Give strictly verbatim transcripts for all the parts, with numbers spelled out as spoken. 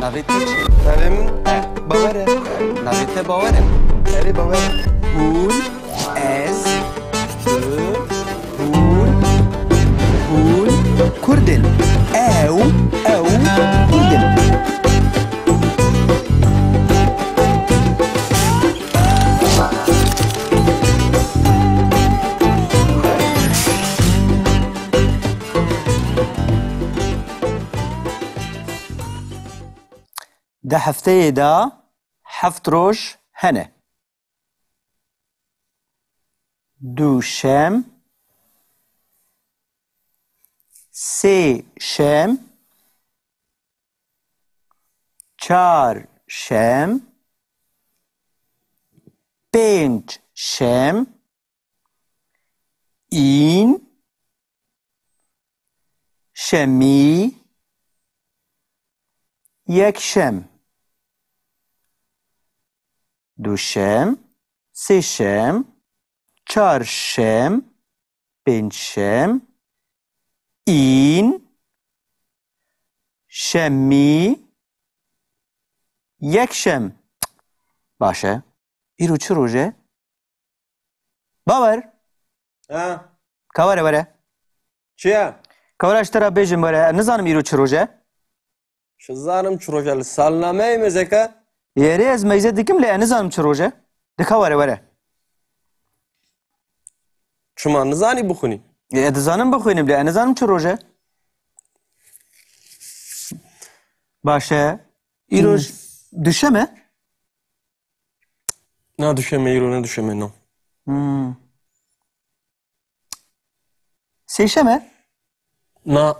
Navê te çi? Navê min Bawer e. Navê te Bawer e? Erê, Bawer e. Hûn, ez, tu, hûn, hûn Kurd in. Ew, ew Kurd in. Di hefteyê de heft roj hene. Duşem, sêşem, çarşem, pêncşem, în, şemî, yekşem, duşem, sêşem, çarşem, pêncşem, în, şemî, yekşem. Baş e. Îro çi roj e? Bawer. Ha? Ka were, were. Çi ye? Ka were, ji te re bêjim, were. Ez nizanim îro çi roj e. Ji zanim çi roj e, li salnameyê mêze ke. Erê, ez mêze dikim, lê ez nizanim çi roj e. Di ka were, were. Çima nizanî bixwînî? Ê, ez dizanim bixwînim, lê ez nizanim çi roj e. Baş e. Îroj Hmm. duşem e? Na duşem e, îro ne duşem e, no. Hmm. Sêşem e? Na.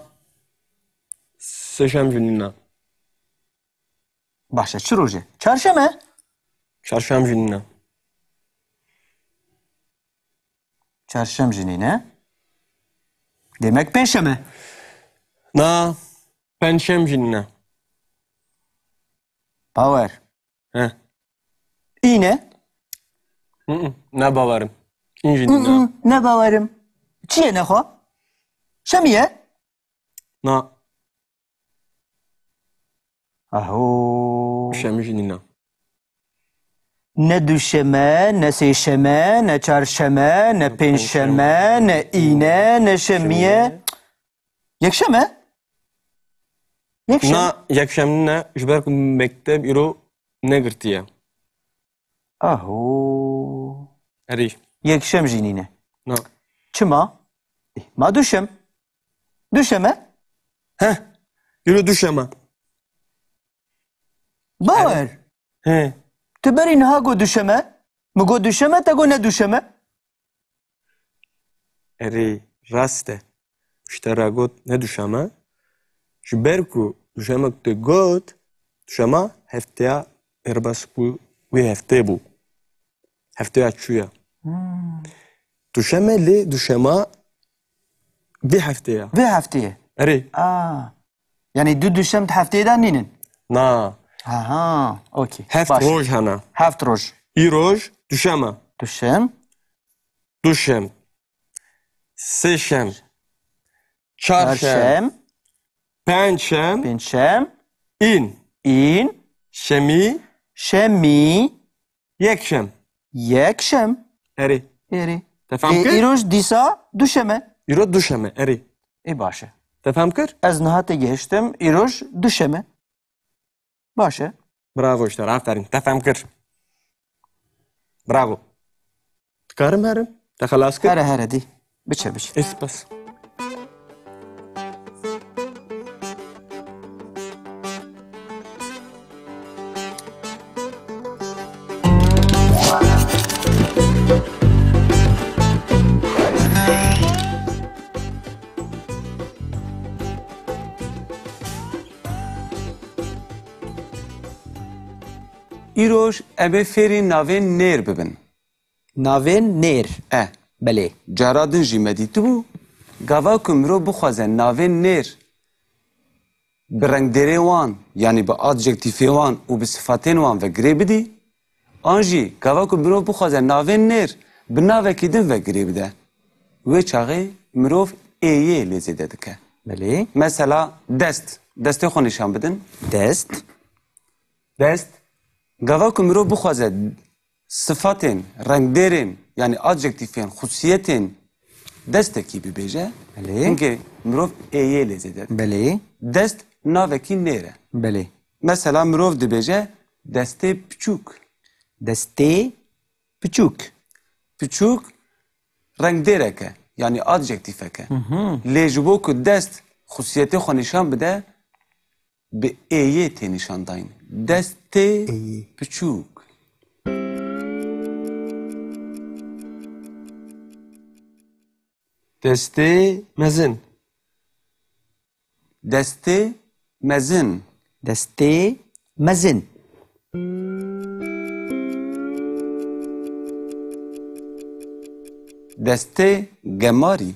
Sêşem jî nîne. Baş e, çi roj e? Çarşem e? Çarşem jî nîne. Çarşem jî nîne. Demek pêncşem e? Na. Pêncşem jî nîne. Bawer. He. În e? Hı hı, ne bawerim. În jî Hı nîne. hı, ne bawerim. Çi ye nexwe? Şemî ye? Na. Aho. Şemî jî nîne. Ne duşem e, ne sêşem e, ne çarşem e, ne pêncşem e, ne în e, ne şemî ye. Yekşem e? Yekşem. Na, yekşem nîne, ji ber ku mekteb îro negirtiye. Aho. Erê. Yekşem jî nîne. Na. Çima? Eh, ma duşem. Duşem e? Heh. Îro duşem e. Bawer. He. Tu berî niha got duşem e? Min got duşem e, te got ne duşem e? Erê, rast e. Ji te re got ne duşem e. Ji ber ku duşemek tu got, duşema hefteya mêrbas bû, wê heftê bû. Hefteya çûye. Hmm. Duşem e, lê duşema vê heftê ye. Vê heftê ye? Erê. A. Yanî du duşem di hefteyê de nînin? Na. Aha, okey. Heft Baş. roj hene. Heft roj. Îroj duşem e. Duşem. Duşem. Sêşem. Çarşem. Çarşem. Pêncşem. Pêncşem. În. În. Şemî. Şemî. Yekşem. Yekşem. Erê. Erê. Te fam Ê, kir? Îroj dîsa duşem e. Îro duşem e, erê. Ê baş e. Te fam kir? Ez niha têgihiştim, îroj duşem e. Baş e. Bravo ji te re, aferîn. Te fem kir. Bravo. Dikarim herim? Te xelas kir? Here, here, dî. Biçe, biçe. Ê, spas. Îroj em ê fêrî navên nêr bibin. Navên nêr? E. Belê. Cara din jî me dîtibû, gava ku mirov bixwaze navên nêr bi rengdêrê wan, yanî bi adjektîfê wan û bi sifatên wan ve girê bidî, an jî gava ku mirov bixwaze navên nêr bi navekî din ve girê bide, wê çaxê mirov êyê lê zêde dike. Belê. Mesela dest. Destê xwe nîşan bidin. Dest. Dest. Gava ku mirov bixwaze sifatên, rengdêrên, yanî adjektîfên, xusiyetên destekî bibêje, Belê. Hinkê mirov êyê lê zêde dike. Belê. Dest navekî nêr e. Belê. Mesela mirov dibêje destê piçûk. Destê piçûk. Piçûk rengdêrek e, yanî adjektîfek e. Hı hı. Lê ji bo ku dest xusiyetê xwe nîşan bide, bi êyê tê nîşandayîn. Destê Êyê. Piçûk. Destê mezin. Destê mezin. Destê mezin. Destê gemarî.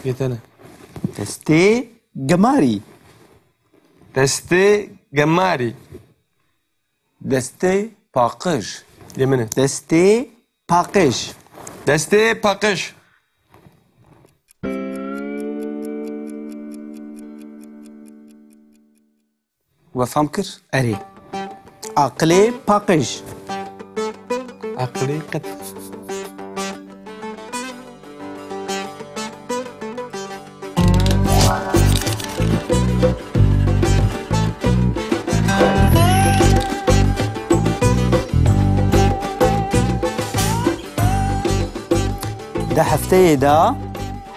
Yetene. Destê gemarî. Destê gemarî. Destê paqij. Yê min e. Destê paqij. Destê paqij. We fam kir? Erê. Aqilê paqij. Aqilê qet. Di hefteyê de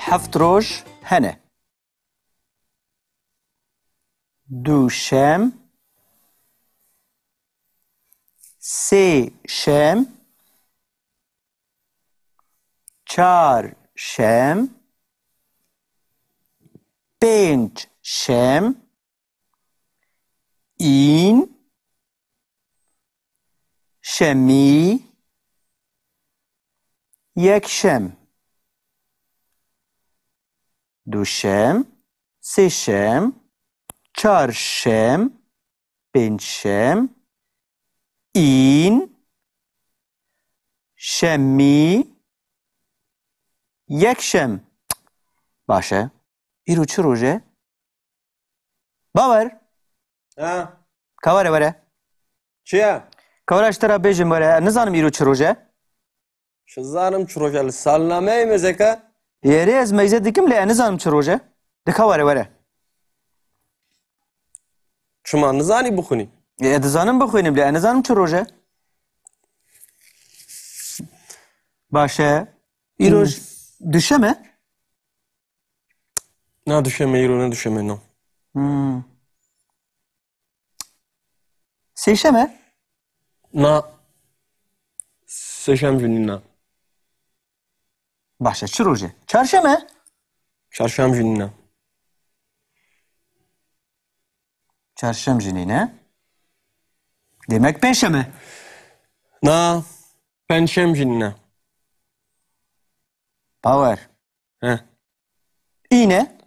heft roj hene. Duşem, sêşem, çarşem, pêncşem, în, şemî, yekşem, duşem, sêşem, çarşem, pêncşem, în, şemî, yekşem. Baş e. Îro çi roj e? Bawer. Ha. Ka were were. Çi ye? Ka were ji te re bêjim were. Ez nizanim îro çi roj e. Çi zanim çi roj e? Li salnameyê mêzeke. Yerê ez meyze dikim lê ez nizanim çi roj e. De ka were were. Çima nizanî bixwînî? Ê, ez dizanim bixwînim lê ez nizanim çi roj e. Baş e. Îro Hmm. duşem e? Na duşem e, îro ne duşem e, no. Hmm. Sêşem e? Na. Sêşem jî nîne. Baş e, çi roj e? Çarşem e? Çarşem jî nîne. Çarşem jî nîne. Demek pêncşem e? Na, pêncşem jî nîne. Bawer. He. Îne?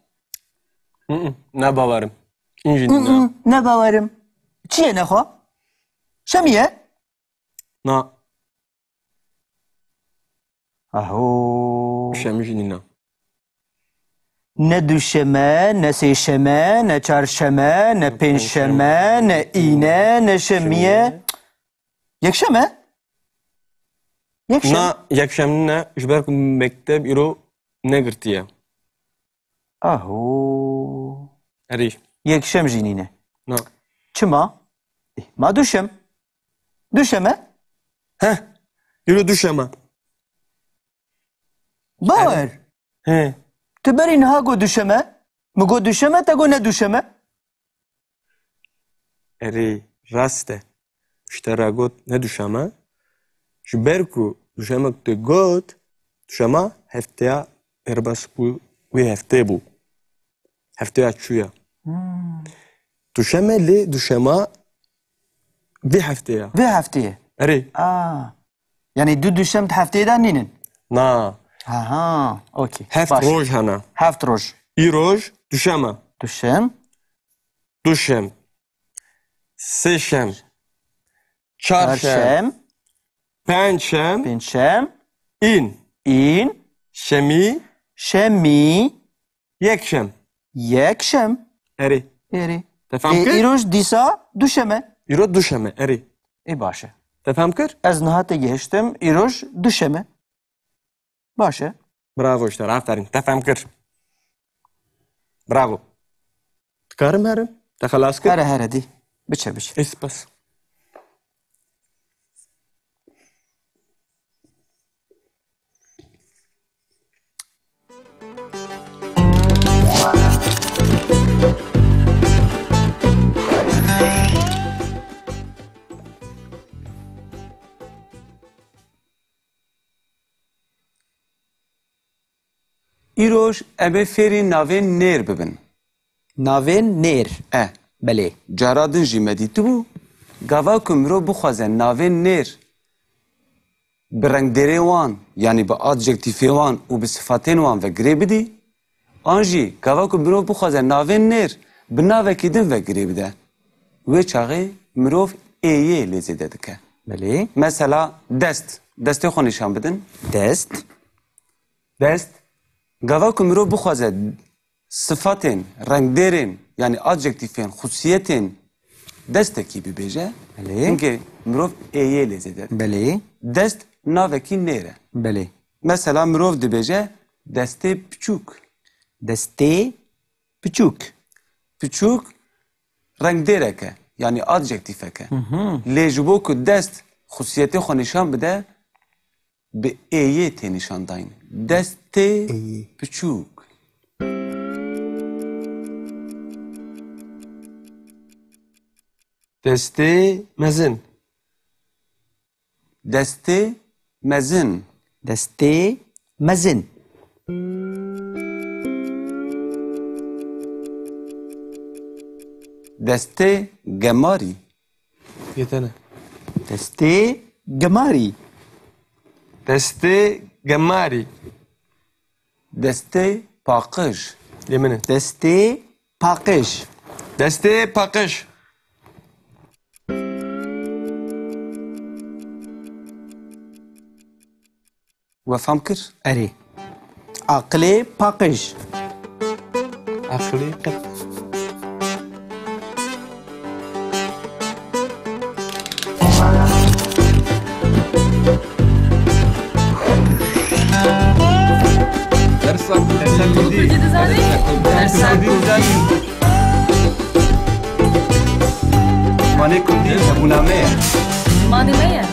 Hı hı, ne bawerim. În jî Hı nîne. hı, ne bawerim. Çi ye nexwe? Şemî ye? Na. Aho. Şemî jî nîne. Ne duşeme, ne sêşeme, ne çarşeme, ne pêncşeme, ne îne, ne şemî ye. Yekşem e? Yekşem. Na, yekşem nîne, ji ber ku mekteb îro negirtiye. Aho. Erê. Yekşem jî nîne. Na. Çima? Eh, ma duşem. Duşem e? Heh. Îro duşem e. Bawer. He. Tu berî niha got duşem e? Min got duşem e, te got ne duşem e? Erê, rast e. Ji te re got ne duşem e. Ji ber ku duşem e tu got, duşema hefteya mêrbas bû, wê heftê bû. Hefteya çûye. Hmm. Duşem e lê duşema vê heftê ye. Vê heftê ye. Erê. A. Yanî du duşem di hefteyê de nînin? Na. Aha, okey. Heft Baş. roj hene. Heft roj. Îroj duşem e. Duşem. Duşem. Sêşem. Çarşem. Çarşem. Pêncşem. Pêncşem. În. În. Şemî. Şemî. Yekşem. Yekşem. Erê. Erê. Te fam Ê, kir? Îroj dîsa duşem e. Îro duşem e, erê. Ê baş e. Te fehm kir? Ez niha te gihiştim, îroj duşem e. Baş e. Bravo ji te re, aferîn. Te fehm kir. Bravo. Dikarim herim? Te xelas kir? Here, here, dî. Biçe, biçe. Ê, spas. Îroj em ê fêrî navên nêr bibin. Navên nêr. E. Belê. Cara din jî me dîtibû, gava ku mirov bixwaze navên nêr bi rengdêrê wan, yanî bi adjektîfê wan û bi sifatên wan ve girê bidî, an jî gava ku mirov bixwaze navên nêr bi navekî din ve girê bide, wê çaxê mirov êyê lê zêde dike. Belê. Mesela dest. Destê xwe nîşan bidin. Dest. Dest. Gava ku mirov bixwaze sifatên, rengdêrên, yanî adjektîfên, xusiyetên destekî bibêje, Belê. Hinkê mirov êyê lê zêde dike. Belê. Dest navekî nêr e. Belê. Mesela mirov dibêje destê piçûk. Destê piçûk. Piçûk rengdêrek e, yanî adjektîfek e. Hı hı. Lê ji bo ku dest xusiyetê xwe nîşan bide, bi êyê tê nîşandayîn. Destê Êyê. Piçûk. Destê mezin. Destê mezin. Destê mezin. Destê gemarî. Yetene. Destê gemarî. Destê gemarî. Destê paqij. Lê min e. Destê paqij. Destê paqij. We fam kir? Erê. Aqilê paqij. Aqilê qet. Dersa Kurdî. Kurdî dizanî? Dersa Kurdî dizanî? Zimanê Kurdî hebûna me ye. Zimanê me ye.